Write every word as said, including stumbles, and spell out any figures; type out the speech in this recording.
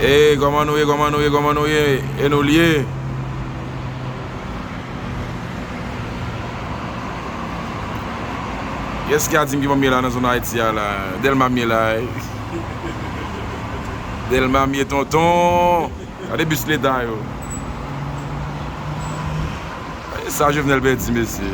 Ey, kòman nou ye, kòman nou ye, kòman nou ye? E nou l ye? Kiyès ki a di m ki ban m ye la nan zòn Ayiti a la? Dèlma m ye la, ey. Dèlma m ye, tonton. Gade bis leta yo. Sa Jovenel pèdi, mesye.